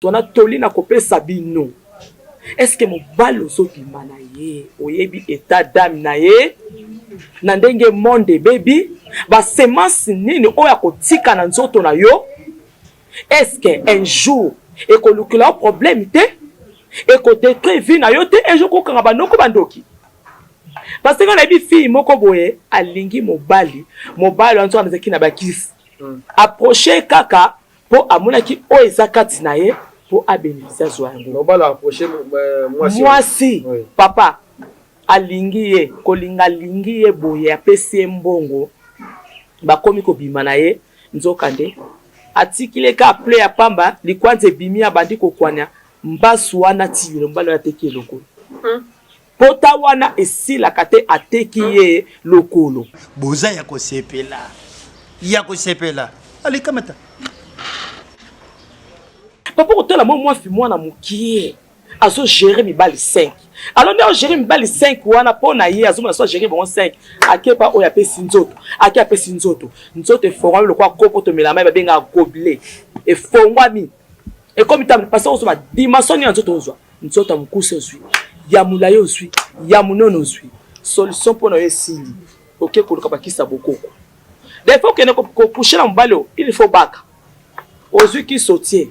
Wana toli na kopesa bino, est-ce que mobali ozobima na ye oyebi etat d'âme na ye na ndenge monde ebebi, ba semence nini oyo akotika na nzoto na yo? Est-ce que un jour ekolukela yo problème te, ekodetruire vie na yo te? Un jour kokanga banoko bandoki. Parce que nga nayebi fille moko boye alingi mobali, mobali wana nzoka azalaki na bakisi, approche kaka mpo amonaki oyo eza kati na ye mpo abénéficie, azwa yango. Mobali approché mwasi. Mwasi, papa alingi ye, kolinga alingi ye boye, apesi ye mbongo, bakomi kobima na ye. Nzoka nde atikili ka ple ya pamba, likwanza ebimi, abandi kokwania mbasu wana ti mobali oyo ateki ye lokolo. Pota wana esilaka te, ateki ye lokolo. Boza ya kosepela, ya kosepela, alikamata. Papa, kotala mwa mwasi, mwana mokie azogérer mibali 5. Alors nde agérer mibali 5 wana, mpo na ye azomona so agérer bango 5, akepa oyo apesi nzoto, ake apesi nzoto, nzoto efongwami lokola kopo tomela mai, babengaka gobelet, efongwami, ekomi ta parce ozwa badimension nini ya nzoto, ozwa nzoto ya mokuse, ozwi ya molai, ozwi ya monene, ozwi solution mpo na yo esili. Oke koluka bakisa bokoko. Des fois okende kocoucher na mobali oyo, il faut baka ozwi kisi, otie,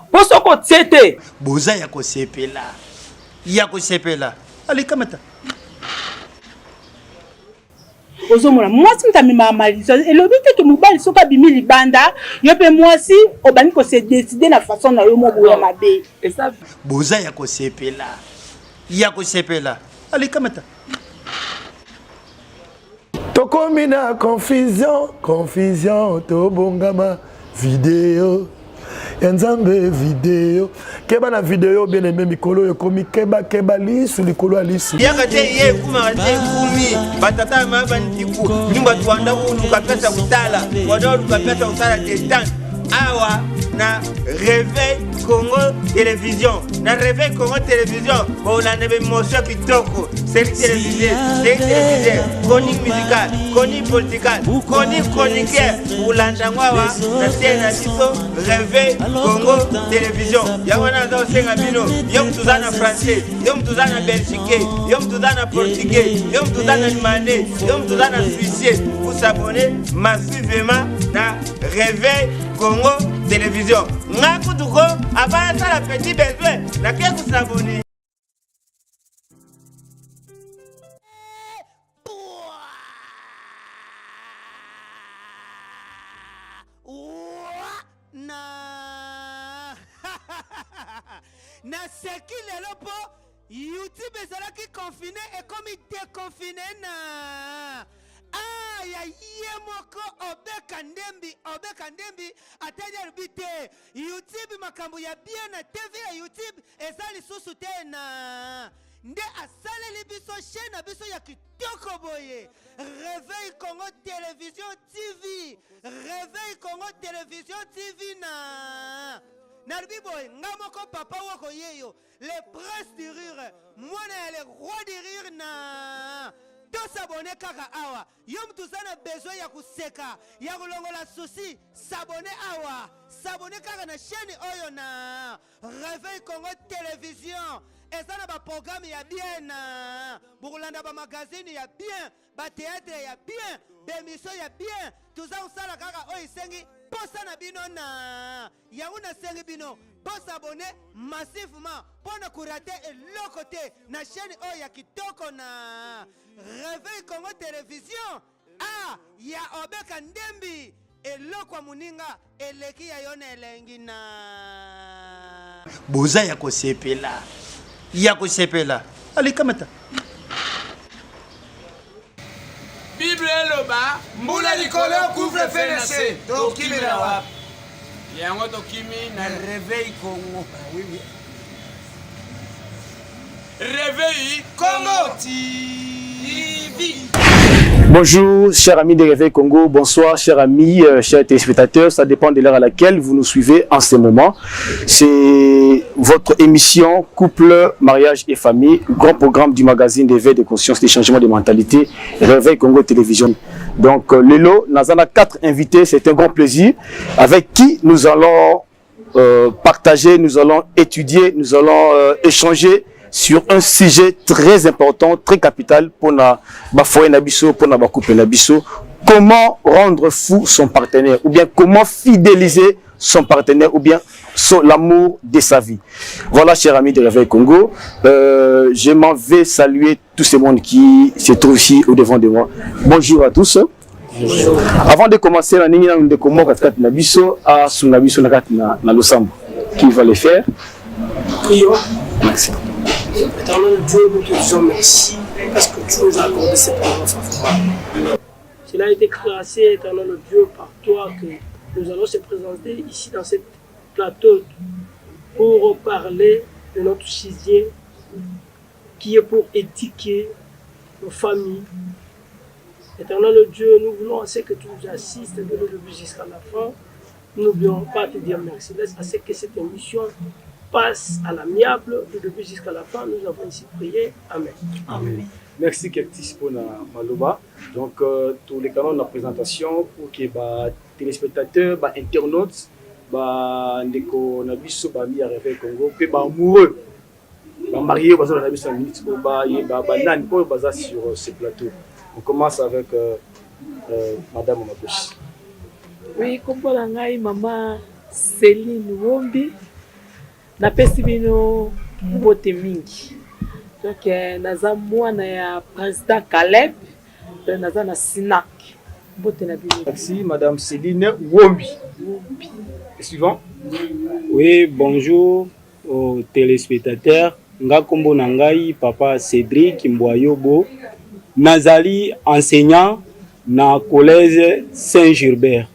mpo soki otie te. Boza ya kosepela, ya kosepela, alikamata. Ozomona mwasi moto amemaka maliso, elobi te ke mobali soki abimi libanda, yo mpe mwasi obandi kose décider na façon na yo mo boya mabe. Eza. Boza ya kosepela, ya kosepela, alikamata. Tokomi na confusion, confusion. Tobongama, video ya Nzambe, video. Keba na video, bien aimé. Mikolo oyo ekomi keba keba, lisu likolo ya lisu. Yaka te, ye ekumaka te, ekumi batata ya maa bandiku bino bato wanda koluka place ya kotala, wanda koluka place ya kosala detente awa na Réveil Congo Télévision. Na Réveil Congo Télévision bolanda baémotion kitoko, série télévisée, série télévisée, chronique musicale, chronique politicale, chronique chroniqueur. Kolanda yango awa na chaîne na biso Réveil Congo Télévision. Yango wana aza kosenga bino, yo moto oza na français, yo moto oza na Belgique, yo moto oza na portugais, yo moto oza na allemagne, yo moto oza na suisse, vous s'abonner massivement na Réveil Congo Télévision. Nga kutu ko avant nasala petit besoin, nake kos'abonner. Na naseki lelo mpo YouTube ezalaki confiné, ekomi déconfiné na ah, ya ye moko Obeka Ndembi. Obeka Ndembi atali, alobi te YouTube makambo ya bien na TV ya YouTube eza lisusu te, na nde asaleli biso chaîne na biso ya kitoko boye, Réveil Congo Télévision TV. Réveil Congo Télévision TV, na nalobi boye, nga moko papa woko yeyo, le prince du rire, mwana ya le roi du rire, na tos'abonner kaka awa. Yo mutu oza na besoin ya koseka, ya kolongola souci, s'abonner awa, s'abonner kaka na chaîne oyo na Réveil Congo Télévision. Eza na baprogramme ya bien, na bokolanda bamagazine ya bien, bathéâtre ya bien, baémission ya bien. Toza kosala kaka oyo esengi posa na bino. Na yango nasengi bino bos'abonner massivement mpo na korater eloko te na chaîne oyo ya kitoko na Réveil Congo Télévision a ya Obeka Ndembi. Eloko ya moninga eleki ya yo na elengi na. Boza ya kosepela, ya kosepela, alikamata. Bible eloba mbula likolo, couvre-feu na se, tokimela wapi? Yango tokimi na Réveil Congo. Oui. Réveil Congo TV. Bonjour, chers amis de Réveil Congo. Bonsoir, chers amis, chers téléspectateurs. Ça dépend de l'heure à laquelle vous nous suivez en ce moment. C'est votre émission Couple, Mariage et Famille, grand programme du magazine d'éveil de conscience, des changements de mentalité, Réveil Congo Télévision. Donc, lelo, nous avons quatre invités. C'est un grand plaisir avec qui nous allons partager, nous allons étudier, nous allons échanger sur un sujet très important, très capital pour na ba foyer na biso, pour na ba couple na biso. Comment rendre fou son partenaire ou bien comment fidéliser son partenaire ou bien l'amour de sa vie. Voilà, chers amis de Réveil Congo, je m'en vais saluer tout ce monde qui se trouve ici au devant de moi. Bonjour à tous. Bonjour. Avant de commencer, la nini na ndeko katikati na biso asunga biso na kati na losambo. Qui va le faire? Prions. Merci. Éternel Dieu, nous te disons merci parce que tu nous as accordé cette moment favorable. Cela a été classé, éternel Dieu, par toi que nous allons se présenter ici dans cette plateau pour parler de notre sujet qui est pour éduquer nos familles. Éternel Dieu, nous voulons assez que tu nous assistes de le début jusqu'à la fin. Nous n'oublions pas te dire merci. Laisse à ce que cette émission passe à l'amiable du début jusqu'à la fin. Nous avons ici prié. Amen. Amen. Merci Curtis pour la maloba. Donc, tous les canaux de la présentation pour que bah, téléspectateurs, bah, internautes, bah, ndeko na biso ba mi Réveil Congo, pe ba amoureux, ba mariés, ba na biso minute ba ye ba ba nani oyo baza sur ce plateau. On commence avec madame à ma gauche. Oui, kombo na ngai mama Céline Wombi. Napesi bino mbote mingi. Donc naza mwana ya président Caleb, donc naza na Sinac. Mbote na bino. Merci madame Céline Wombi. Wombi. Et suivant. Oui, bonjour aux téléspectateurs. Nga kombo na ngai papa Cédric Mbwayobo. Nazali enseignant na collège Saint-Gilbert.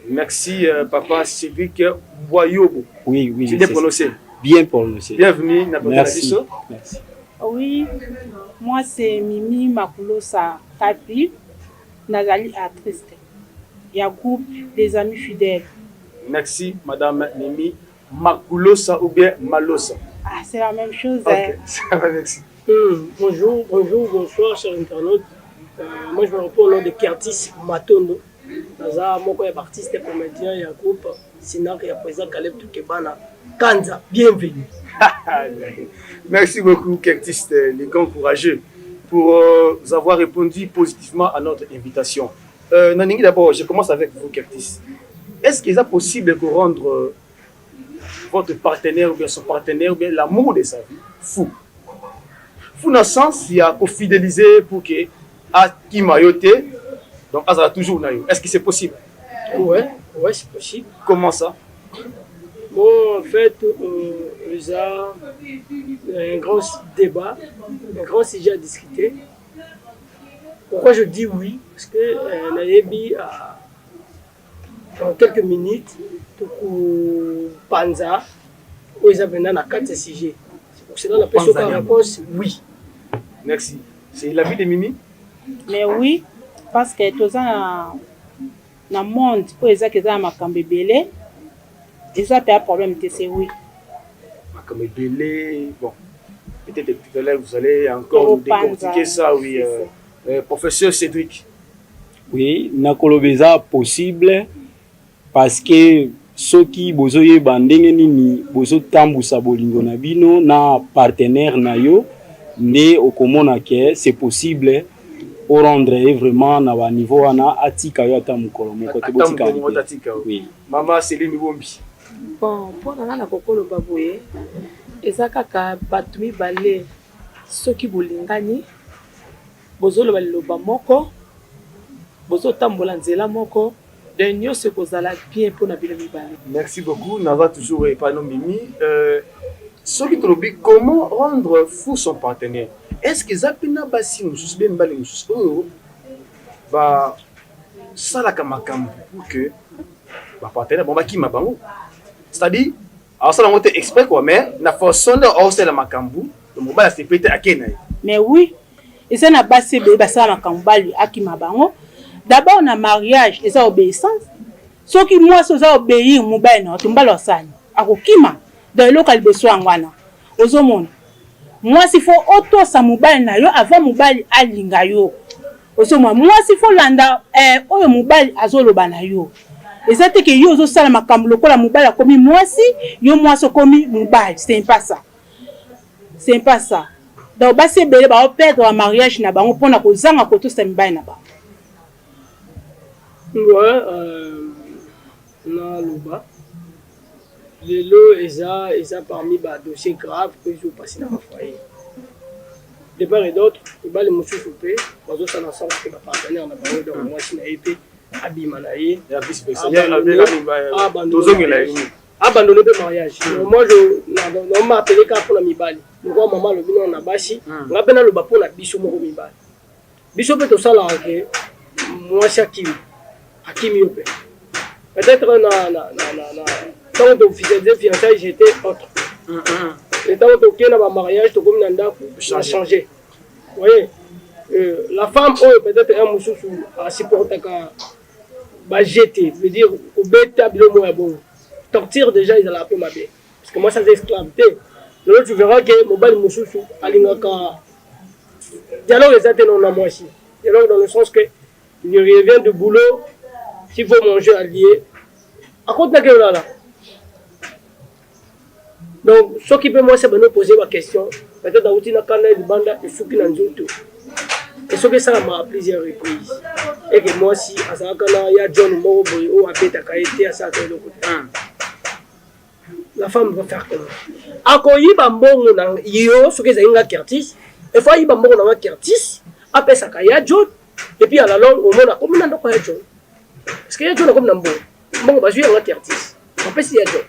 Merci papa Cédric Mbwayobo. Oui. C'est bien prononcé. Bien prononcé. Bienvenue na Merci. Merci. Oui, moi c'est Mimi Makulosa Kapi, Nazali actrice. Il y a groupe des amis fidèles. Merci madame Mimi Makulosa ou bien Malosa. Ah, c'est la même chose. Ok, hein. ça va, merci. Bonjour, bonjour, bonsoir, chers internautes. Moi, je me réponds au nom de Curtis Matondo. Naza moko ya artiste et comédien ya groupe Sinak ya président Caleb Tukebana. Kanza, bienvenue. Merci beaucoup Curtis, les grands courageux, pour avoir répondu positivement à notre invitation. Naningi, d'abord, je commence avec vous, Curtis. Est-ce qu'il est possible de rendre votre partenaire ou bien son partenaire ou bien l'amour de sa vie fou? Fou dans le sens, il y a pour fidéliser pour que akima yo te, donc azala toujours na yo. Est-ce que c'est possible? Ouais, ouais, c'est possible. Comment ça? Bon, en fait, il y a un grand débat, un grand sujet à discuter. Pourquoi je dis oui? Parce que nayebi, dans quelques minutes, panza, oyo eza mpenza na kati ya sujet. C'est pour cela napesi oka réponse oui. Merci. C'est l'avis de Mimi? Mais oui, parce que toza na monde oyo ezaki eza na makambo ebele, eza mpe ya problème te, c'est oui. Makambo ebele, bon, peut-être tout à l'heure vous allez encore nous décortiquer ça, oui. Professeur Cédric. Oui, nakoloba eza possible parce que soki bozoyeba ndenge nini bozotambusa bolingo na bino na partenaire na yo, nde okomona ke c'est possible orendre ye vraiment na baniveau wana atika yo ata mokolo moko te botika. Oui. Mama Céline Wombi. Bon, mpona nga na kokoloba boye, eza kaka bato mibale soki bolingani, bozoloba liloba moko, bozotambola nzela moko, donc nyonso ekozala bien mpona bino mibale. Merci beaucoup. Naza toujours epano Mimi. Soki tolobi comment rendre fou son partenaire, est-ce que eza mpena basi mosusu be mibali mosusu oyo basalaka makambo pour que bapartenaire bango bakima bango? C'est-à-dire aosala yango te exprès quoi, mais na façon nde aosala makambo, mobali asepeli te, akei na ye. Mais oui, eza na basi ebele basala makambo mobali akima bango. D'abord na mariage eza obéissance. Soki mwasi oza obéir mobali na yo te, mobali osani akokima. Donc eloko ya liboso yango wana. Ozomona, mwasi faut otosa mobali na yo avant mobali alinga yo. Ozomona, mwasi faut landa oyo mobali azoloba na yo. Eza te ke yo ozosala makambo lokola mobali akomi mwasi, yo mwasi okomi mobali. C'est pas ça. C'est pas ça. Donc basi ebele bao perdre ba mariage na bango pona kozanga kotosa mibali na bango. Ouais, euh, naloba lelo eza eza parmi ba dossier grave oyo ezopasi na ba foyer de part et d'autre. Mibali mosusu mpe bazosala sorte ke bapartenaire na bango, donc mwasi na ye mpe abima na ye, abandonne mpe mariage. Moi, je namartele kaka mpona mibali, lokola mama alobi nano na basi, nga mpe naloba mpona biso moko mibali. Biso mpe tosalaka ke mwasi akimi, akimi yo mpe peut-être na ntango toofficialise fiançailles, j'étais autre, et ntango tokei na bamariage, tokomi na ndako, na changer. Voyez, la femme oyo peut-être un mosusu asupportaka bajete, veut dire kobeta biloko moko ya bongo, torture déjà ezalaka mpe mabe, parce que mwasi aza esclave te. Lelo tu verras ke mobali mosusu alingaka dialogue eza te na mwasi, dialogue dans le sens que il revient de boulot, s'il faut manger, allié akotinaki olala. Donc soki mpe mwasi abandi opose baquestion, peut-être awuti na kanda libanda, esuki na nzoto. E soki esalamaka plusieurs reprises eke mwasi azalaka na ya John moko boye oyo abetaka ye te, asalaka eloko te, la femme va faire comment? Akoyiba mbongo na yo. Soki ezali nga Curtis, il faut ayiba mbongo na nga Curtis, apesaka ya John, et puis à la longue omona akomi na ndako ya John, parce que ya John akomi na mbongo. Mbongo bazwi yanga Curtis, bapesi ya John,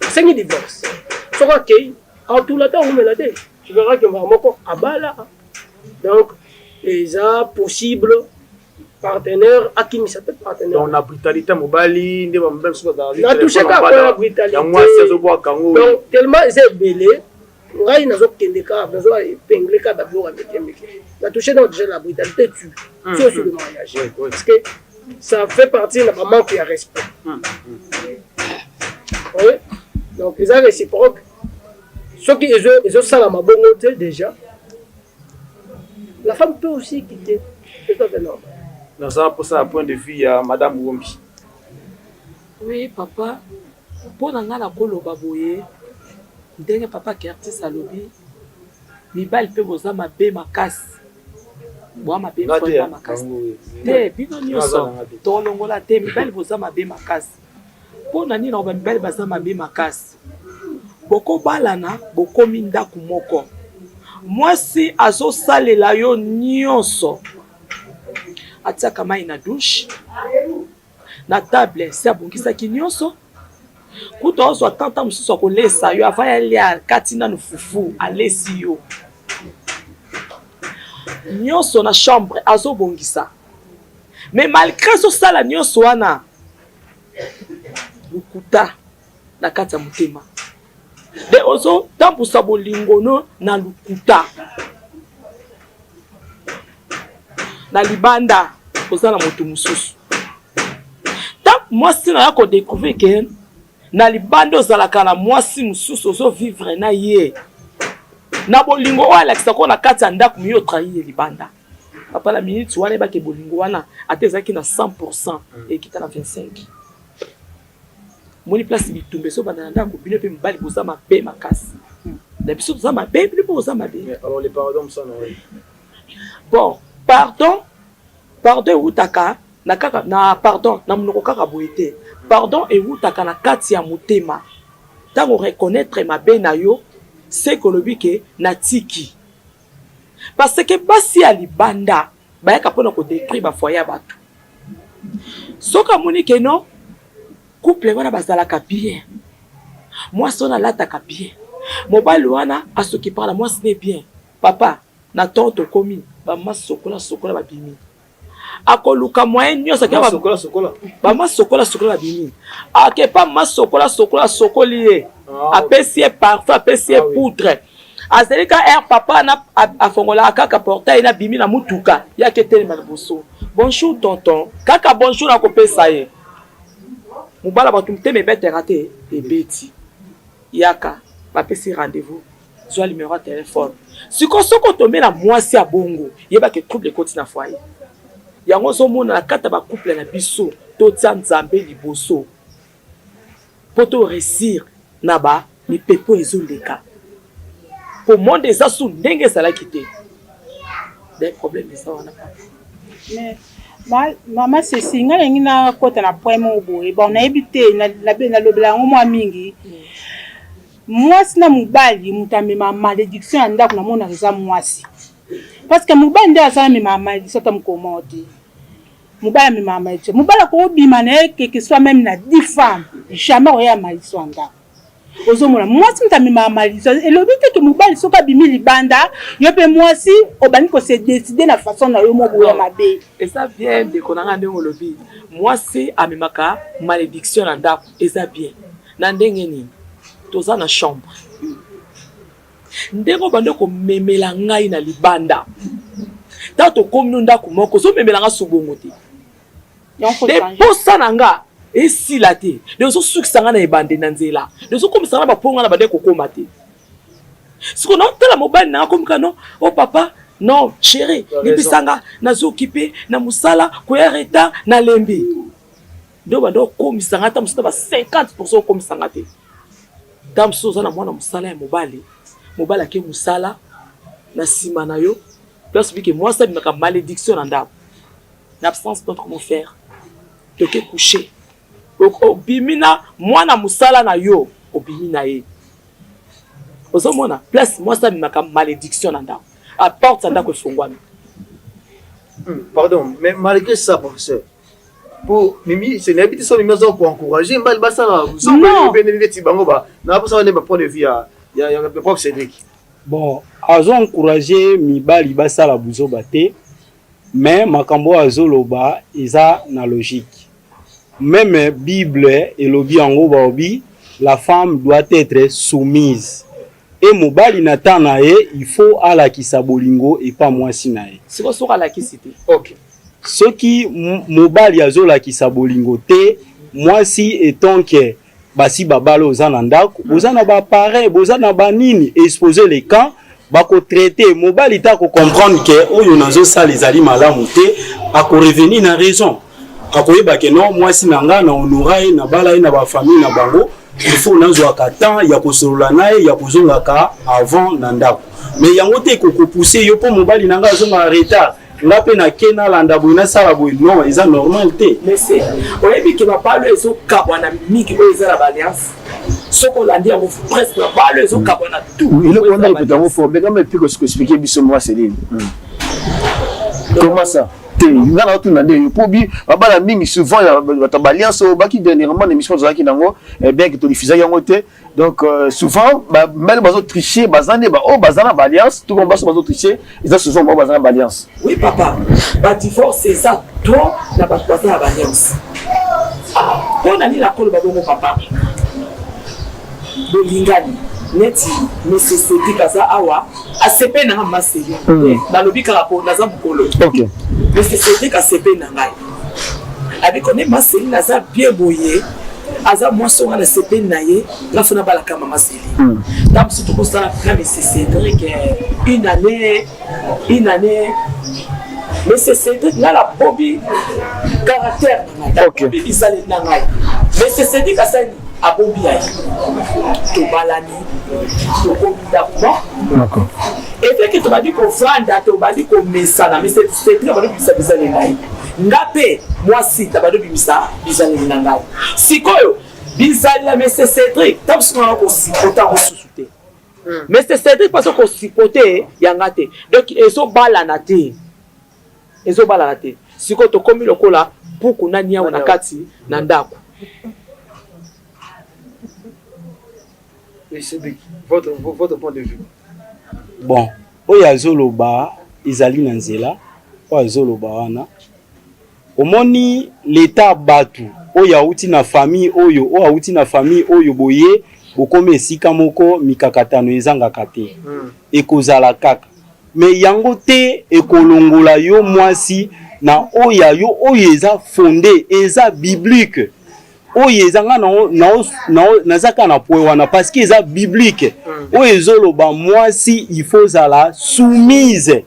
asengi divorce. Soki akei, atula te, akomela te, tu verras ke mbala moko abala. Donc eza possible partenaire akimisa mpe partenaire. Donc na brutalité mobali nde bamobali mosusu na touche kaka ya brutalité ya mwasi azobwaka yango. Donc tellement eza ebele, ngai nazokende kaka, nazo épingle kaka babiloko ya mike mike. Na touche donc déjà la brutalité tue sur sur le mariage, parce que ça fait partie na bamanque ya respect. Oui, donc eza réciproque. Soki ezosalama bongo te, déjà la femme peut aussi quitter, c'est tout à fait normal. Naza mposa ya point de vue ya madame Wombi. Oui papa, mpo na ngai nakoloba boye, ndenge papa Curtis alobi, mibali mpe boza mabe makasi, boza mabe vraiment makasi te. Bino nyonso tolongola te, mibali boza mabe makasi. Mpo na nini nakoba mibali baza mabe makasi? Bokobalana, bokomi ndako moko, mwasi azosalela yo nyonso, atiaka mai na douche, na table si abongisaki nyonso, kutu azwa tanta mosusu akolesa yo ava yalia kati nanu fufu, alesi yo nyonso, na chambre azobongisa. Mais malgré azosala nyonso wana, lokuta na kati ya motema de ozotambusa bolingo no na lokuta. Na libanda oza na moto mosusu. Ntango mwasi na ya kodécouvrir ke na libanda ozalaka na mwasi mosusu, ozovivre na ye na bolingo oyo alakisaka na kati ya ndako, mi otrahir ye libanda, papa, na minute wana ebake bolingo wana ata ezalaki na 100, ekita na 25. Moni place bitumba ezobanda na ndako. Bino mpe mibali boza mabe makasi na biso, toza mabe, bino mpe boza mabe. Alors les pardons mosana? Bon, pardon, pardon ewutaka na kaka na pardon na monoko kaka boye te. Pardon ewutaka na kati ya motema. Ntango reconnaître mabe na yo, seke olobi ke natiki, parce que basi ya libanda bayaka mpona kodétruire bafoyer ya bato. Soki amoni ke non, couple wana bazalaka bien, mwasi wana alataka bien, mobali wana asokipaka na mwasi ne bien, papa, na ntongo tokomi bama sokola sokola babimi, akoluka moyen nyonso. Bama sokola sokola babimi, akepa ma sokola sokola, asokoli ye, apesi ye parfum, apesi ye poudre, azali ka air. Papa na afongolaka kaka portail, na bimi na mutuka, yaki etelema liboso: "Bonjour tonton." Kaka bonjour akopesa ye, mobala bato motema ebeteka te, ebeti yaka, bapesi rendez-vous, zwa numéro ya telefone. Sikoyo soki otombe na mwasi ya bongo, yebaka trouble ekoti na foyer. Yango ozomona na kati ya bacouple na biso. Totia Nzambe liboso po to reussir na ba mipepe oyo ezo leka po monde eza su ndenge ezalaki te nde problème eza wana papa. Mais ma, mama Ceci, ngai nalingi nakota na point moko boye. Bon, nayebi te, nalobela yango mwa mingi. Mwasi na mobali, moto amema malédiction ya ndako namonaka eza mwasi. Parce que mobali nde aza amema malédiction ata mokolo moko te. Mobali amemaka malédiction. Mobali akobima na ye quelque soit même na 10 femmes, jamais akoya malédiction ya ndako. Ozomona mwasi moto amemaka malédiction. Elobi te ke mobali soki abimi libanda, yo mpe mwasi obandi ko se décider na façon na yo moko boye ya mabe. Eza bien ndeko na nga ndenge olobi, mwasi amemaka malédiction na ndako, eza bien. Na ndenge nini? Toza na chambre. Ndenge obandi komemela ngai na libanda, ntango tokomi no ndako moko, ozomemela nga subongo te. Nde posa na nga esila te, nde ozosukisa nga na ebande na nzela, nde ozokomisa nga na baponga na bande kokoma te. Sikoyo naotala mobali na nga akomi kaka non, oh papa, non chérie, limbisa nga, nazo occupe na mosala, koya retard, nalembi. Nde obanda okomisa nga ata mosusu na ba 50% okomisa nga te. Ntango mosusu oza na mwana mosala ya mobali, mobali ake mosala na nsima na yo, place bike mwasi abimaka malédiction na ndako. Na absence donc comment faire? Toke coucher. Obimi na mwana mosala na yo, obimi na ye. Ozomona place mwasi abimaka malédiction na ndako. A porte ya ndako efongwami. Pardon, mais malgré ça, professeur, po mimi se nayebi te so mimi aza koencourage mbali basala zobe neti bango ba na posa wana ba point de vue ya ya ya prof Cédric. Bon, azo encourager mibali basala buzoba te, mais makambo oyo azoloba eza na logique. Meme Bible elobi yango, balobi la femme doit être soumise. Et mobali na temps na ye, il faut alakisa bolingo epa mwasi na ye. Sikoyo soki alakisi te? Okay. Soki mobali azolakisa bolingo te, mwasi etant que basi babala oza na ndako, boza na ba parrain, boza na ba nini, exposer le camp, bako traiter mobali ta ko comprendre que oyo nazosala ezali malamu te, ako revenir na raison. Akoyeba que non, mwasi na nga na honora ye, na bala ye na ba famille na bango, il faut nazwaka temps ya kosolola na ye, ya kozongaka avant na ndako. Mais yango te ekokopousser yo mpo mobali na nga azongaka retard, nga mpe nake nalanda boye nasala boye, non, eza normal te. Monsieur, oyebi ke babalo ezokabwana mingi oyo eza na baalliance, soki olandi yango presque babalo ezokabwana tout. Eloko wana répété yango fort, mais quand même puis koexpliquer biso mwa Céline. Comment ça? Te, nga na otuna nde yo po bi babala mingi souvent ya bato ya baalliance oyo baki dernièrement na émission tozalaki nango, bien que todifusaki yango te. Donc souvent mibali bazo tricher, baza nde baoyo baza na baalliance, tout comme baso bazo tricher, eza souvent baoyo baza na baalliance. Oui papa, ba divorce eza trop na bato baza na baalliance. Mpo na nini nakoloba bongo papa? Bolingani neti monsieur Cédric aza awa, asepeli na nga mama Céline. Nalobi kaka po naza mokolo. Monsieur Cédric asepeli na ngai. Abi kone mama Céline aza bien boye, aza mwasi oyo nga nasepeli na ye, nga fo nabalaka mama Céline. Ntango mosusu tokosala na monsieur Cédric une année, une année. Monsieur Cédric nga nabobi caractère na ngai, nabobi bizaleli na ngai. Monsieur Cédric asali abombi ya ye, tobalani, tokomi ndako moko. Efeke tobandi kovanda, tobandi komesana. Monsieur Cédric abandi kobimisa bizaleli na ye, nga mpe mwasi nabandi kobimisa bizaleli na ngai. Sikoyo bizaleli ya monsieur Cédric, ntango mosusu nga nakosupporte yango susu te. Monsieur Cédric mpe azokosupporte yanga te, donc ezobalana te, ezobalana te. Sikoyo tokomi lokola puku na niawu na kati na ndako. Oui, Cédric, votre point de vue. Bon, oyo azoloba ezali na nzela, oyo azoloba wana omoni leta bato oyo awuti na famille oyo, oyo awuti na famille oyo, boye bokomi esika moko, mikakatano ezangaka te, ekozala kaka. Mais yango te ekolongola yo mwasi na oyo ya yo, oyo eza fondé, eza biblique. Oyo eza nga naza kaka na point wana parce que eza biblique. Oyo ezoloba mwasi il faut zala soumise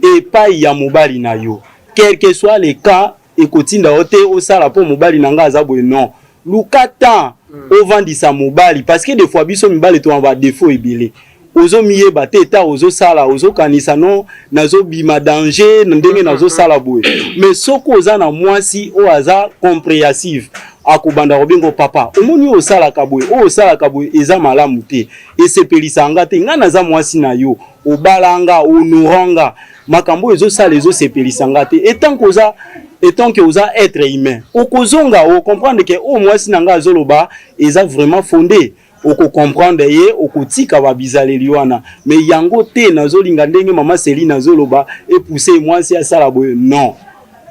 epai ya mobali na yo, quel que soit le cas. Ekotinda yo te osala mpo mobali na nga aza boye, non. Luka temps ovandisa mobali, parce que des fois biso mibali tona ba défaut ebele. Ozomiyeba te ta ozosala, ozokanisa no nazobima danger na ndenge nazosala boye. Mais soki oza na mwasi oyo aza compréhensive, akobanda kobenga: "Papa, omoni oyo osalaka boye, oyo osalaka boye eza malamu te, esepelisa nga te. Ngai naza mwasi na yo, obala nga, honorer nga. Makambo oyo ezosala ezosepelisa nga te." Etant que oza, etant que oza être humain, okozonga ocomprendre ke oyo mwasi na nga azoloba eza vraiment fondé. Okocomprendre ye, okotika babizaleli wana. Mais yango te nazolinga ndenge mama Celine azoloba epousse mwasi asala boye, non.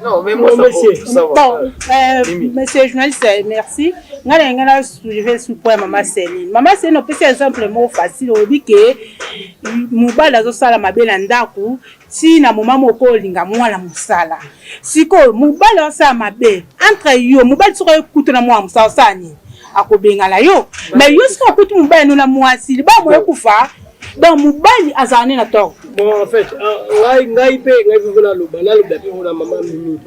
Non, mais moi, ça, monsieur. Ça va. Bon, monsieur journaliste, merci. Nga na ngai na soulever sur point mama Celine. Mama Celine opesi exemple moko facile, olobi ke mobali azosala mabe na ndako ntina moma moko olinga mwana mosala. Sikoyo mobali azosala mabe entre yo, mobali soki oyekuta na mwana mosala, osala nini? Akobengana yo. Mais yo soki okuti mobali no na mwasi, libala moyo ekufa. Donc mobali azala nde na tort? Bon, en fait, ngai mpe naloba mpe mpona mama Mimi.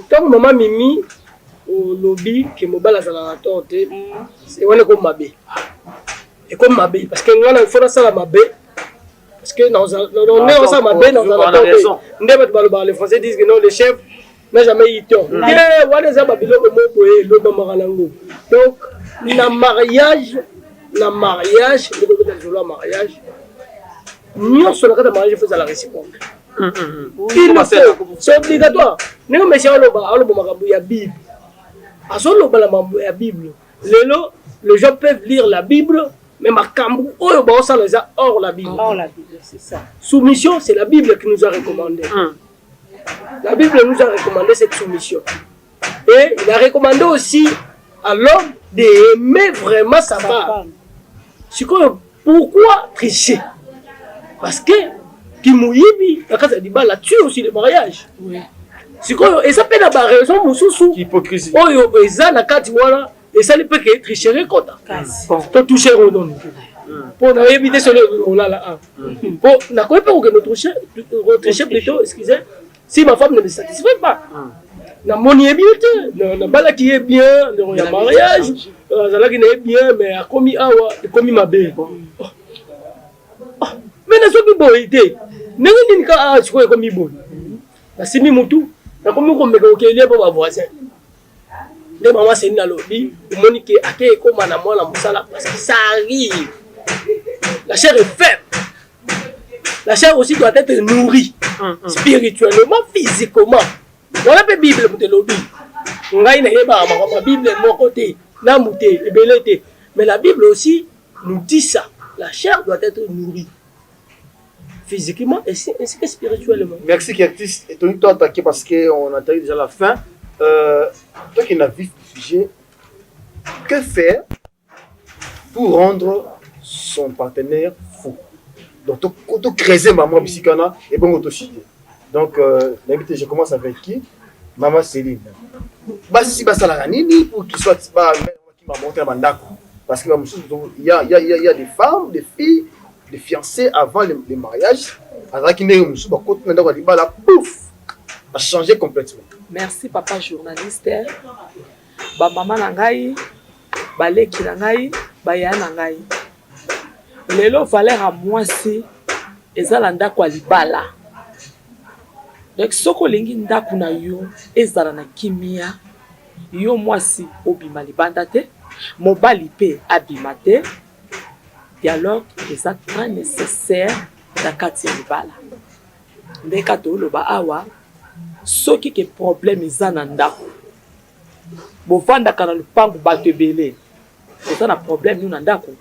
Ntango mama Mimi olobi ke mobali azalaka na tort te, wana ekomi mabe, ekomi mabe, parce que ngai faut nasala mabe, parce que nde osala mabe nazala tort te. Nde bato balobaka, les Français disent que non, le chef n'a jamais eu tort te. Wana eza babiloko moko boye elobamaka nango. Donc na mariage nde kobeta lisolo ya mariage nyonso. Na kati ya mariage, faut ezala réciproque, il le faut, c'est obligatoire. Ndenge monsieur aloba, aloba makambo ya Bible, azoloba na makambo ya Bible. Lelo les gens peuvent lire la Bible, mais makambo oyo baosala eza hors la Bible. Hors la Bible, c'est ça. Soumission, c'est la Bible qui nous a recommandé. La Bible nous a recommandé cette soumission et il a recommandé aussi à l'homme d'aimer vraiment sa femme. Sikoyo pourquoi tricher? Parce que kimoyibi na kati ya libala tue aussi le mariage. Sikoyo eza mpe na baraison mosusu oyo eza na kati wana esali mpe ke tricherie ekota to toucher oyo nono, mpo nayebi te solo olala a mpo nakoki mpe kokende tricher plutôt, excusez, si ma femme ne me satisfait pas. Namoni ye bien te, nabalaki ye bien ndeko ya mariage, azalaki na ye bien, mais akomi awa ekomi mabe. Mais nazoki boye te, ndenge nini ka awa sikoyo ekomi boye? Nasimbi mutu, nakomi komeka kokelia mpo bavoisin. Nde mama Seni nalobi, omoni ke ake ekóma na mwana mosala, parce que ça arrive, la chair est faible, la chair aussi doit être nourrie spirituellement, physiquement. Wana mpe Bible moto elobi. Ngai nayebaka makambo ya Bible moko te, nambu te, ebele te, mais la Bible aussi nous dit ça: la chair doit être nourrie physiquement ainsi que spirituellement. Merci Curtis. Et toi attaqué parce qu'on a déjà la fin. Toi qui n'as vif du sujet, que faire pour rendre son partenaire fou? Donc, tu creuser maman bisikana et bon auto Donc, je commence avec qui? Maman Céline. Basi basalaka nini pour qu'il soit ba qui m'a monté bandako? Parce que il y a des femmes, des filles, des fiancés avant le mariage, azalaki ndenge mosusu, bakoti na ndako ya libala, pouf, achanger complètement. Merci papa journaliste. Bamama na ngai, baleki na ngai, baya na ngai, lelo valeur ya mwasi eza na ndako ya libala. Donc soki olingi ndako na yo ezala na kimia, yo mwasi obima libanda te, mobali mpe abima te. Dialogue eza très nécessaire na kati ya libala. Nde kaka toloba awa, soki ke problème eza na ndako, bovandaka na lupangu, bato ebele, oza na problème no na ndako,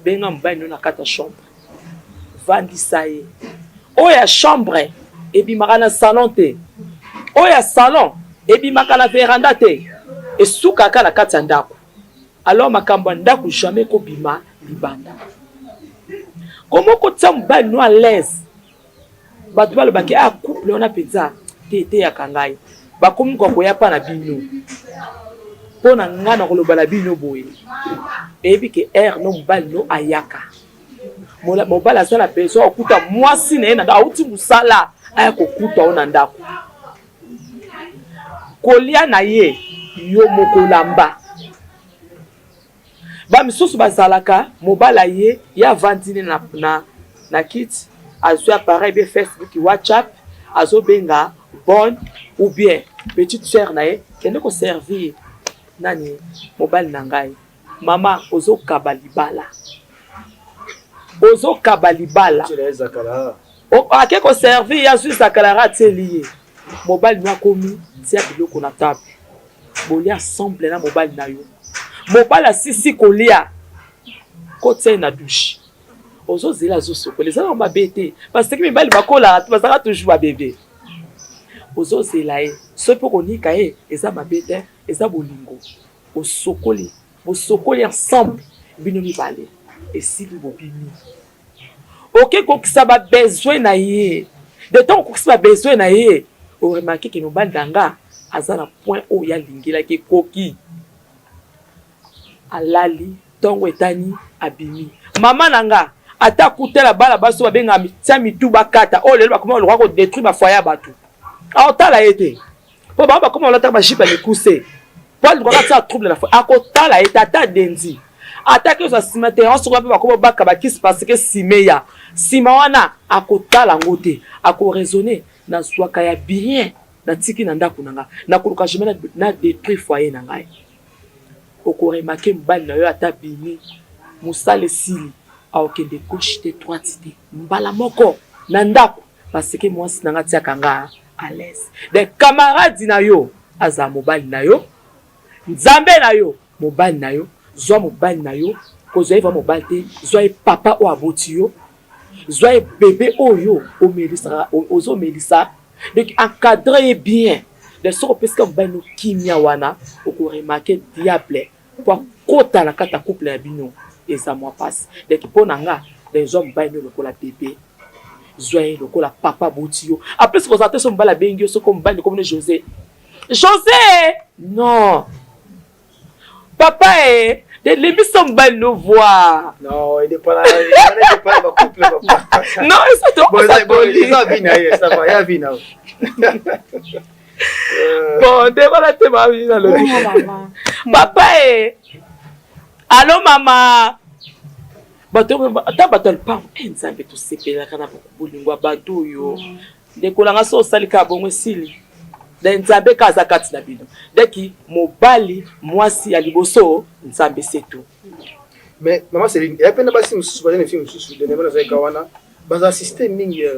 benga mobali no na kati ya chambre, vandisa ye. Oyo ya chambre ebimaka na salon te, oyo ya salon ebimaka na veranda te, esukaka na kati ya ndako. Alors makambo ya ndako jamais ekobima libanda. Komo kotia mobali no à l'aise, bato balobaki: "Ah, couple wana mpenza te, eteyaka ngai." Bakomi koya mpa na bino. Mpo na ngai na koloba na bino boye, eyebi ke aire no mobali no ayaka, mobali aza na besoin okuta mwasi na ye na ndako, auti mosala, aya kokuta o na ndako. Kolia na ye yo moko lamba. Ba misusu bazalaka mobali aye ye avandi ne na, na, na kiti azui appareil bien Facebook WhatsApp azobenga bonne ou bien petite sœur na ye kende ko servir nani mobali na ngai. Mama ozokaba libala, ozokaba libala. Ake ko servir ye azui zakalara atieli ye mobali no akomi tia biloko na table bolia ensemble na mobali na yo mobali asisi kolia kotia ye na douche ozozela azosokola eza na mabe te parce que mibali bakolaka te bazalaka toujours ba bebe ozozela ye soki mpo konika ye eza mabe te eza bolingo osokoli bosokoli ensemble bino mibale esili bobimi Oke kokisa ba besoin na ye. De tango okokisi ba besoin na ye, o remarquer que mobali na nga aza na point oyo ye alingelaki ekoki. Alali, tongo etani, abimi. Mama na nga, ata akutela bana basi oyo babengaka tia mitu bakata, oyo lelo bakoma koluka ko detruire ba foyer ya batu. Akotala ye te. Po bango bakoma kolataka ba jupe ya mikuse. Po alukaka atia trouble na foyer. Akotala ye te ata adendi. Ata ake kozwa sima terrasse kuna pe bakoma kobaka ba kisi parce que sima eya. Sima wana akotala yango te. Ako raisonner nazwaka ya bien natiki na ndaku na nga. Nakoluka jamais na detruire foyer na ngai. Oko remarquer mobali na yo ata abimi musala esili akokende gauche te droite te mbala moko na ndaku parce que mwasi na nga atiaka nga à l'aise. Donc camarade na yo azala mobali na yo, Nzambe na yo mobali na yo, zwa mobali na yo, kozwa ye vraiment mobali te, zwa ye papa oyo aboti yo, zwa ye bebe oyo omelisaka, ozomelisa, donc encadre ye bien. Donc soki opesi ka mobali no kimia wana, oko remarquer diable po akota na kati ya couple na bino eza mwa pasi. Donc po na nga, donc zwa mobali no lokola bebe. Zwa ye lokola papa aboti yo. En plus kozala te soki mobali abengi yo, soki mobali okomi no Jose. Jose! Non. Papa eh, lembisa mobali no voir. Non, il est pas là, il est pas là, couple papa. Non, ça to bon, ça bon, eza vie na ye, ça va, ya vie na. Bon, nde wana te ba vie na lobi. Papa eh. Allô mama. Bato ata bato ya lupango, eh Nzambe tosepelaka na bolingo ya bato oyo. Ndeko na nga soki osali kaka bongo esili. Donc Nzambe kaka aza kati na bino. Donc mobali, mwasi ya liboso Nzambe c'est tout. Mais maman Celine, eya pe na basi mosusu ba jeune fille mosusu dernièrement nazalaki ka wana baza système mingi ya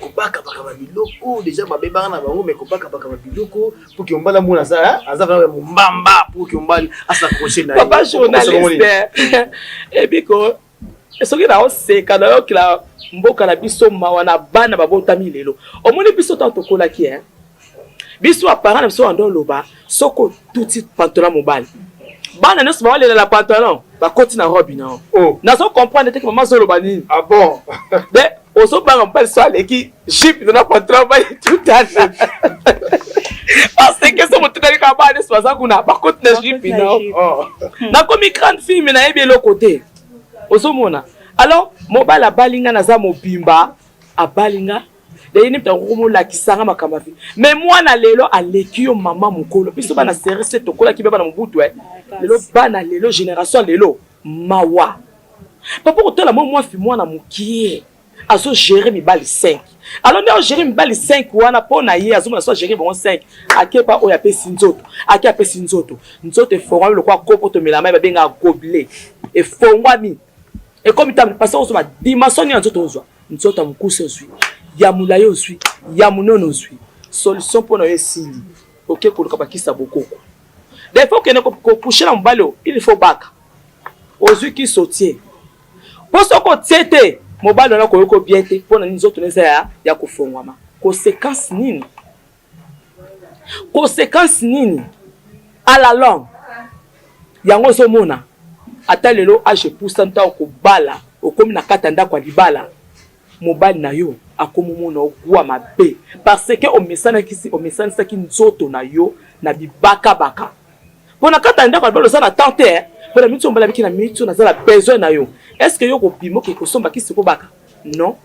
kobakabaka ba biloko deja babebaka na bango mais kobakabaka ba biloko pour que mobali amona aza aza vraiment mombamba pour que mobali as'accrocher na ye. Papa journaliste ebiko Soki naoseka nayokela mboka na biso mawa na bana babotami lelo. Omoni biso ntango tokolaki eh? Biso ba parents na biso banda oloba soki otuti pantalon mobali bana nyonso baolela na pantalon bakoti na robe na yo. Oh. Nazo comprendre te ke mama azoloba nini. Ah bon? De ozobanga mobali so aleki jupe na pantalon mobali etutana. Parce que so motutani kaka bana nyonso baza kuna bakoti na jupe na yo. Oh. Nakomi grande fille mais nayebi eloko te. Ozomona? Alors mobali abali nga naza mobimba abali nga daye nde moto akoki komolakisa nga makambo ya vie mais mwana lelo aleki yo mama mokolo biso bana serie se tokolaki be bana mobutu eh. Lelo bana lelo génération lelo mawa papa kotala mwa mwafi mwana mokie azo gérer mibali 5 alors nde agérer mibali 5 wana mpo na ye azomona so agérer bango 5 akepa oyo apesi nzoto ake apesi nzoto nzoto efongwami lokola kopo tomela mai babengaka gobelet efongwami ekomi ntango parce ozwa ba dimension nini ya nzoto ozwa nzoto ya mokuse ozwi ya molai ozwi ya monene ozwi solution mpo na yo esili oke koluka bakisi ya bokoko des fois okende kokouche na mobali oyo il faut baka ozwi kisi otie Po soki otie te mobali wana akoyoka yo bien te pona nini nzoto naye eza ya ya kofongwama consequence nini consequence nini à la longue yango ozomona ata lelo age epusani ntango kobala okomi na kati ya ndako ya libala mobali na yo akomomona ogwa mabe parce que omesanaki omesanisaki nzoto na yo na bibakabaka Po na kati ya ndako ya libala oza na temps te eh. Po na minute oyo mobali abiki na minute oyo naza na besoin na yo. Est ce que yo okobima okende kosomba kisi okobaka? Non.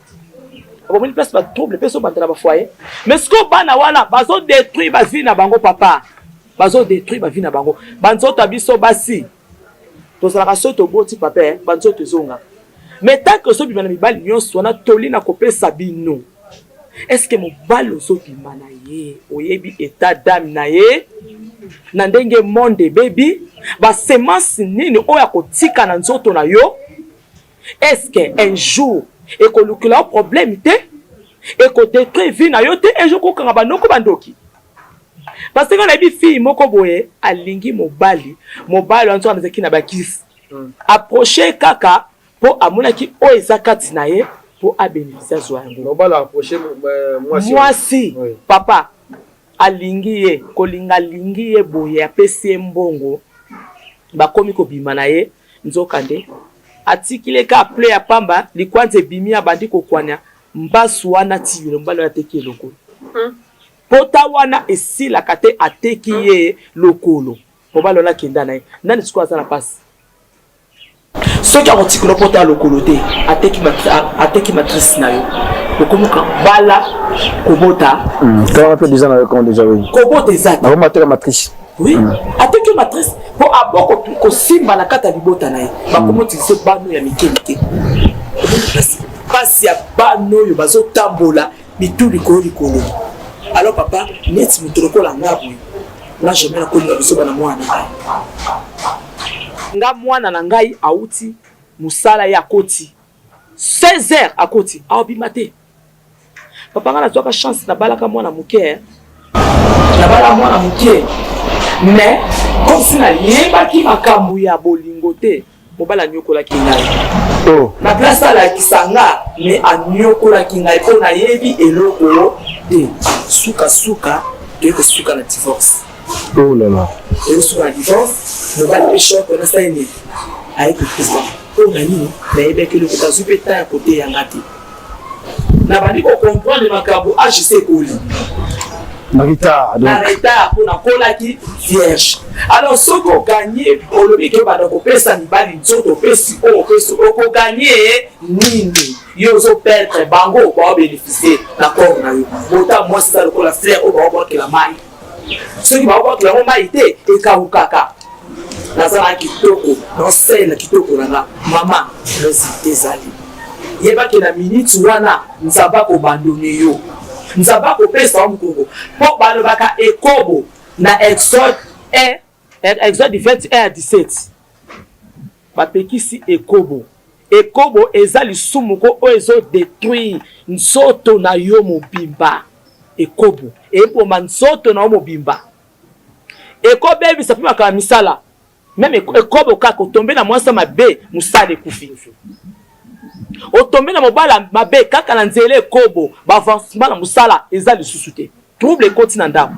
Omoni place ba trouble pe ezobanda na ba foyer. Mais sikoyo bana wana bazo detruire ba vie na bango papa. Bazo detruire ba vie na bango. Ba nzoto ya biso basi tozalaka soki toboti papa eh, ba nzoto ezongaka. Mais tant que ozobima na mibali nyonso wana toli na kopesa bino. Est-ce que mobali ozobima na ye oyebi etat d'âme na ye na ndenge monde ebebi ba semence nini oyo akotika na nzoto na yo? Est ce que un jour ekolukela yo problème te? Eko detruire vie na yo te? Un jour okokanga ba noko ba ndoki? Parce que nga nayebi fille moko boye alingi mobali, mobali wana nzoka azalaki na ba kisi. Approche kaka po amonaki oyo eza kati na ye po a beneficier azwa yango. Mobali a approche mwasi. Mwasi papa alingi ye kolinga alingi ye boye apesi ye mbongo bakomi kobima na ye Nzokande, atikili ye kaka play ya pamba, likwanza ebimi, abandi kokwania mbasu wana tii lelo mobali wana ateki ye lokolo. Pota wana esilaka te, ateki ye lokolo. Mobali wana akenda na ye. Nani sikoyo aza na pasi? Soki akotikela yo pota ya lokolo te, ateki ateki matrice na yo. Okomi bala kobota. Kala pe dejà na yo quand dejà oui. Kobota eza te. Bakoma ateka matrice. Oui, ateki yo matrice po abo kosimba na kati ya libota na ye. Bakomi utiliser bana ya mike mike. Omoni pasi pasi ya bana oyo bazotambola mitu likolo likolo. Alors papa, neti moto lokola nga boye, nga jamais nakolinga biso bana mwana na ngai. Nga mwana na ngai awuti mosala ye akoti 16 heures akoti aobima te. Papa nga nazwaka chance nabalaka mwana moke eh. Nabala mwana moke mais comme si nayebaki makambo ya bolingo te, mobali anyokolaki ngai. Oh. Na place alakisa nga mais anyokolaki ngai mpo nayebi eloko te. Suka suka toye kosuka na divorce. Oh là là. Toye kosuka na divorce, mobali mpe choc wana asali nini? Aye kokufa. Mpo na nini? Nayebaki eloko te, azwi mpe temps ya koteya nga te. Nabandi ko comprendre makambo age se ekoli. Na retard donc. Na retard po nakolaki vierge. Alors soki o gagner olobi ke obanda kopesa mibali nzoto opesi oyo opesi oyo oko gagner nini? Yo ozo perdre bango bao beneficier na corps na yo. Bota mwasi eza lokola fleur oyo bao bwakela mayi. Soki bao bwakela yango mayi te ekawukaka. Naza na kitoko naosalela kitoko na nga mama resultat ezali yeba ke na minute wana nzambe akobandone yo nzambe akopesa yo mokongo mpo balobaka ekobo na exode 1 exode 21 à 17 bapekisi ekobo ekobo eza lisumu ko oyo ezo detruire nzoto na yo mobimba ekobo eboma nzoto na yo mobimba Ekobebisa pe makambo ya misala. Meme ekobo kaka otombe na mwasi ya mabe musala ekufi. Otombe na mobali ya mabe kaka na nzela ekobo ba avancement na musala eza lisusu te. Trouble ekoti na ndaku.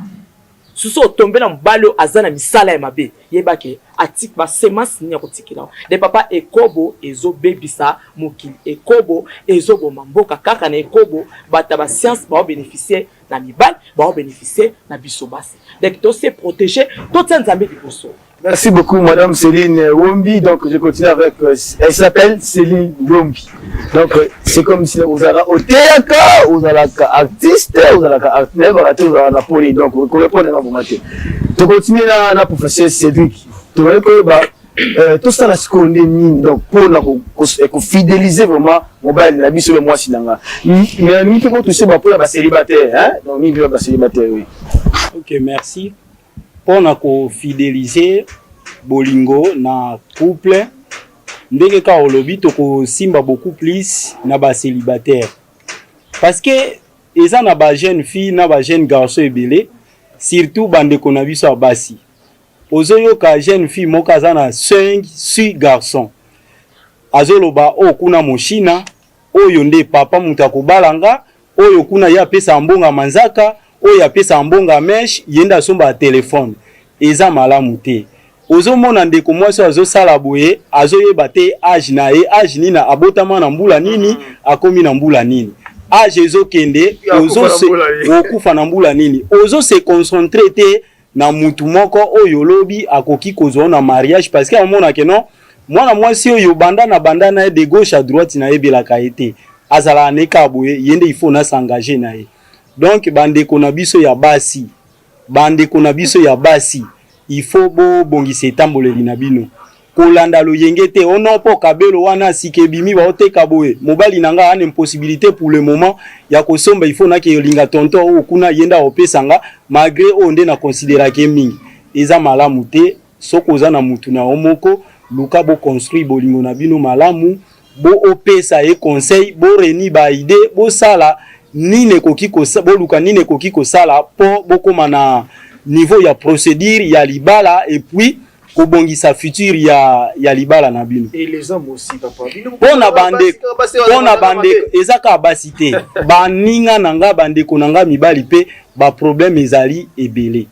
Susu otombe na mobali oyo aza na misala ya mabe yeba ke atik ba semence nini akotikela yo. De papa ekobo ezo bebisa mokili ekobo ezo boma mboka kaka na ekobo batu ya ba science bao beneficier na mibali bao beneficier na biso basi donc to se proteger totia nzambe liboso. Merci beaucoup madame Céline Wombi. Donc je continue avec euh, elle s'appelle Céline Wombi. Donc euh, c'est comme si ozalaka oteyaka, ozalaka artiste, ozalaka artiste, te ozalaka na poli. Donc ko répondre na vraiment te. To continuer na na professeur Cédric. To koyeba Euh, tosala sikoyo nde nini donc mpona kofidelize vraiment mobali na biso be mwasi na nga mais mingi mpe kotouche bapo ya bacélibataire donc mingi mpe bacélibataire oui. Ok merci mpona kofidelize bolingo na couple ndenge kaka olobi tokosimba beaucoup plus na bacélibataire parce que eza na ba jeune fille na ba jeune garçon ebele surtout bandeko na biso ya basi Ozo yoka jeune fille moko aza na 5 6 garçons azo loba oyo kuna moshina oyo nde papa mutu akobala nga oyo kuna ye apesaka mbongo ya manzaka oyo apesaka mbongo ya mèche ye nde asombaka telephone eza malamu te ozo mona ndeko mwasi oyo azo sala boye azo yeba te age na ye age nini abotama na mbula nini akomi na mbula nini age ezo kende ozo se okufa na mbula nini ozo se concentrer te na mutu moko oyo lobi akoki kozwa yo na mariage parce que amona que non mwana mwasi oyo banda na banda na ye de gauche à droite nayebelaka ye te. Azalaka na ye kaka boye, ye nde il faut na s'engager na ye. Donc ba ndeko na biso ya basi, ba ndeko na biso ya basi, il faut bo bongisa etamboleli na bino. Kolanda loyenge te, oh non po kabelo wana sika ebimi baoteka boye, mobali na nga ana impossibilité pour le moment ya kosomba, il faut nake olinga tonton oyo kuna ye nde akopesa nga, malgré oyo nde na consideraka ye mingi. Eza malamu te, soki oza na mutu na yo moko, luka bo construire bolingo na bino malamu, bo opesa ye conseil, bo reunir ba idees, bosala nini ekoki boluka nini ekoki kosala po bokoma na niveau ya procedure ya libala et puis kobongisa futur ya, ya libala na bino. Et les hommes aussi, papa. Pona bande pona bande eza kaka basi te. Baninga na nga bandeko na nga mibali pe ba problème ezali ebele.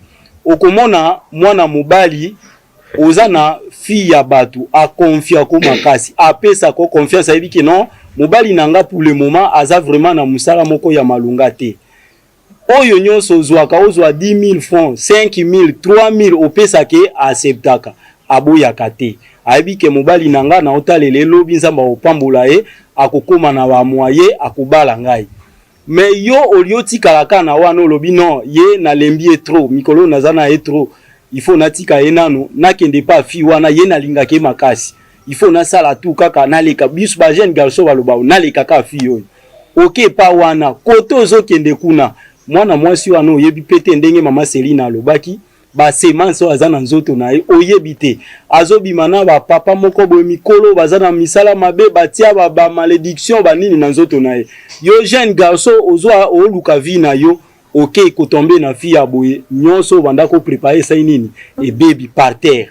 Okomona mwana mobali oza na fille ya batu a confia ko makasi apesa ko confiance ayebi ke non mobali na nga pour le moment aza vraiment na musala moko ya malonga te oyo nyonso ozwaka ozwa 10000 francs 5000 3000 opesaka ye acceptaka aboyaka te ayebi ke mobali na nga na otalela ye lobi nzambe akopambola ye akokoma na ba moyen akobala ngai Mais yo au lieu otikala kaka na wana olobi non ye nalembi ye trop mikolo oyo naza na ye trop il faut natika ye nanu nakende epa fille wana ye nalingaka ye makasi il faut nasala tout kaka naleka biso ba jeune garçon baloba naleka kaka fille oyo oke epa wana kote ozokende kuna mwana mwasi wana oyebi pe te ndenge mama Selina alobaki ba semence oyo aza na nzoto na ye oyebi te azobima na ba papa moko boye mikolo baza na misala mabe batia ba, ba malediction ba nini na nzoto na ye yo jeune garçon ozwa oluka vie na yo oke kotombe na fille ya boye nyonso obanda ko prepare esali nini ebebi par terre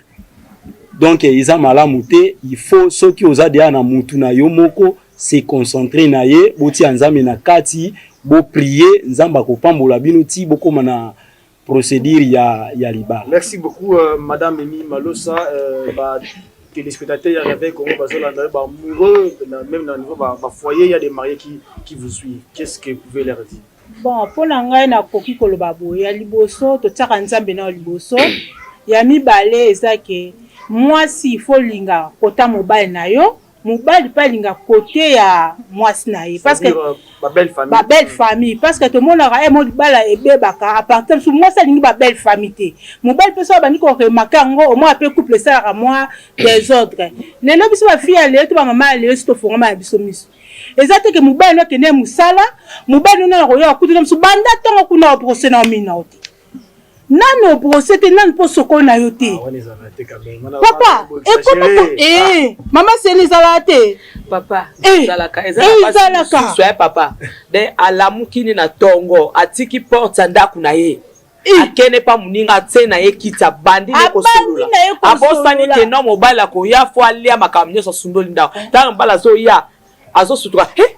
donc eza malamu te il faut soki oza deja na mutu na yo moko se concentrer na ye botia nzambe na kati bo prier nzambe akopambola bino ti bokoma na procédure ya, ya libala. Merci beaucoup euh, madame Mimi Malosa euh, ba téléspectateurs ya Réveil Congo bazolanda ba amoureux même na niveau ba, ba foyer il y a des mariés qui qui vous suivent. Qu'est-ce que vous pouvez leur dire? Bon, mpo na ngai nakoki koloba boye ya liboso totiaka nzambe nao liboso ya mibale eza ke mwasi ifo linga kota mobali na yo mobali pe alinga cote ya mwasi na ye parce que euh, ba belle famille ba belle famille parce que tomonaka eh mo libala ebebaka à partir mosusu mwasi alingi ba belle famille te mobali pe soki abandi ko remarquer yango au moins pe couple esalaka mwa desordre lelo biso ba fille ya lelo to ba mama ya lelo si tofongama na biso miso eza te ke mobali no akende mosala mobali no nana koya akuti na mosusu banda ntongo kuna obrose na omina yo te Nanu o brosse te nanu pe osokoli na yo te. Ah, papa ekoma ko eh mama seli ezalaka te. Papa eh, ezalaka eh, ezalaka ya papa de alamuki ni na tongo atiki porte ya ndako na ye eh. akende pa moninga atie na ye kiti abandi ne kosolola abosani ke no mobali akoya fo alia makambo nyonso asundoli ndako ntango mobali azoya azosutuka eh!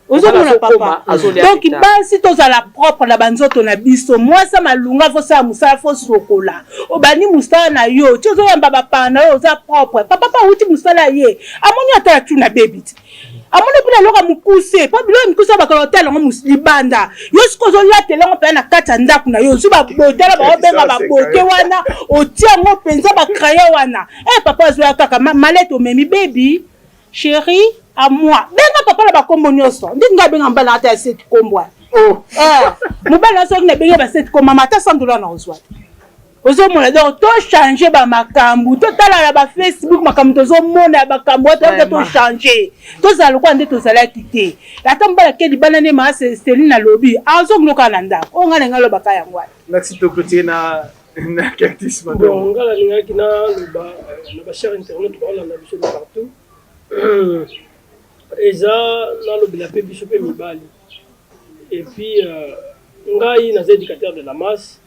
ozomona papa donc basi tozala propre na banzoto na biso mwasi ya malunga fosala mosala fosokola obandi mosala na yo ti ozoyamba bapaya na yo oza propre papa pa awuti mosala ye amoni ata atuna bebi ti amoni mpe na eloko ya mokuse mpo biloko ya mikuse bakala otala yango libanda yo soki ozolatela yango mpenza na kati ya ndako na yo ozwi babote wana baobenga babote wana otia yango mpenza bacrayon wana e papa azoya kaka malete omemi bebi Cherie à moi. Benga papa na ba kombo nioso. Ndeti nga benga mobali na ata ya set kombo. Oh. Eh, mobali na soki na benga ba set kombo mama ata 100 dollars na ozwa. Ozomona donc to changer ba makambo, to tala na ba Facebook makambo tozomona ya makambo wana to changer. Tozala lokola nde tozalaki te. Ata mobali ake libanda nde ma Celine alobi, azongloka na ndako. Oyo nga na nga lobaka yango wana. Merci to clôturer na na cactus madame. Bon, nga nalingaki naloba euh, na ba chers internautes baolanda biso de partout eza nalobela mpe biso mpe mibali et puis euh, ngai naza éducateur de la masse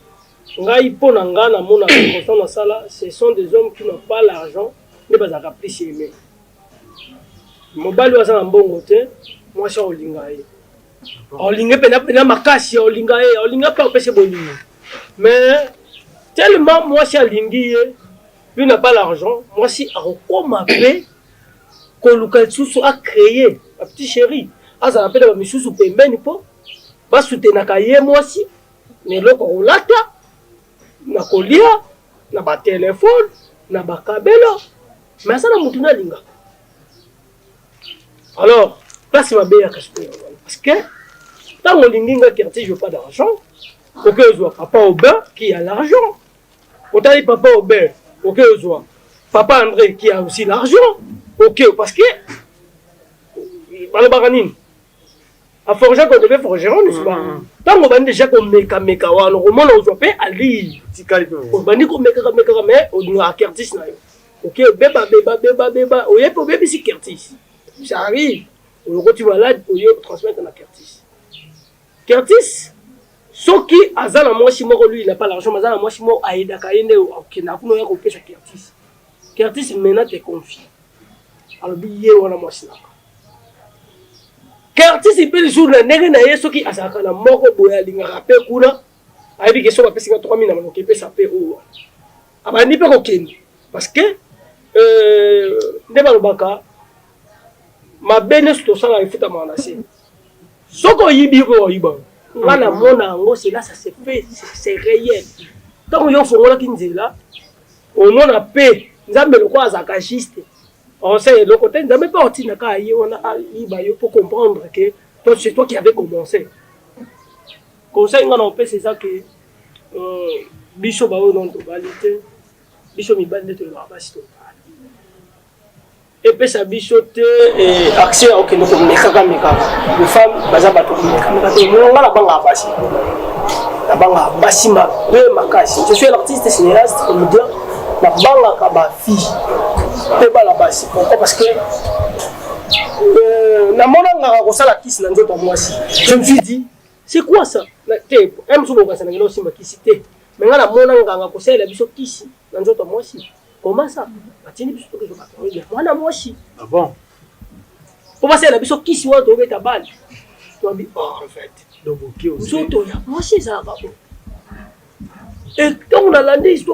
ngai mpo na ngai namonaka constant nasala ce sont des hommes qui n'ont pas l'argent nde bazalaka plus aimé mobali oyo aza na mbongo te mwasi akolinga ye olinga pena pena makasi olinga ye olinga mpe opesi bolingo mais tellement mwasi alingi ye lui n'a pas l'argent mwasi akokoma mpe koluka lisusu acreye ba petit chéri azala mpe na bamisusu pembeni mpo basutenaka ye mwasi na eloko kolata na kolia na batelefone na bakabelo mais aza na motu nalingaka alors. Place mabe eyaka sikoyo yango wana. Parce que ntango olingi nga quartier, je veux pas d'argent, oke ozwa papa Aubin qui a l'argent. Otali papa Aubin, oke ozwa papa André qui a aussi l'argent. Ok, parce que balobaka nini? A forger qu'on devait forgeron, n'est-ce pas? Ntango obandi déjà komekameka wana, okomona ozwa mpe ali obandi komekaka mekaka, mais olingaka Curtis na yo. Ok, beba beba beba beba, oye mpe obebisi Curtis. Ça arrive, olokoti malade, oye transmettre na Curtis. Curtis soki aza na mwasi moko, lui il n'a pas l'argent, mais aza na mwasi moko ayedaka ye, nde okendaka kuna, oya kopesa Curtis. Curtis maintenant te confie, alobi ye wana mwasi naka. Curtis mpe lisusu na ndenge na ye, soki azalaka na moko boye alingaka mpe kuna, ayebi ke soki bapesi nga 3000 na manoki, epesa mpe oyo wana, abandi mpe kokende. Parce que nde balobaka, mabe nyonso tosalaka efutamaka na se. Soki oyibi mpe oyiba, nga namona yango, cela ça se fait, c'est réel. Ntango yo ofongolaki nzela, omona mpe Nzambe lokola azalaka juste, osala eloko te. Nzambe mpe otindaka ye wana ayiba yo pour comprendre que toi, c'est toi qui avait commencé. Conseil nga na opesa eza ke biso baoyo nano tobali te, biso mibali nde tolobaka, basi tobali, epesa biso te accès ya okende komekaka mekaka. Les femmes baza bato komekameka te. Nga nabangaka basi, nabangaka basi mabe makasi. Je suis un artiste, cinéaste, comédien. Nabangaka bafille mpe bana basi. Pourquoi? Parce que namona ngaka kosala kisi na nzoto ya mwasi. Je me suis dit, c'est quoi ça? Te, mosusu bokanisa nangela osimba kisi te, mais nga namona nganga kosalela biso kisi na nzoto ya mwasi. Comment ça? Batindi biso tokezwa bato ya mwana mwasi. Ah bon? Po basalela biso kisi wana, tobeta bale, toabi oh, en fait Donc, ok, nzoto ya mwasi ezalaka bo. E ntango nalandi histoire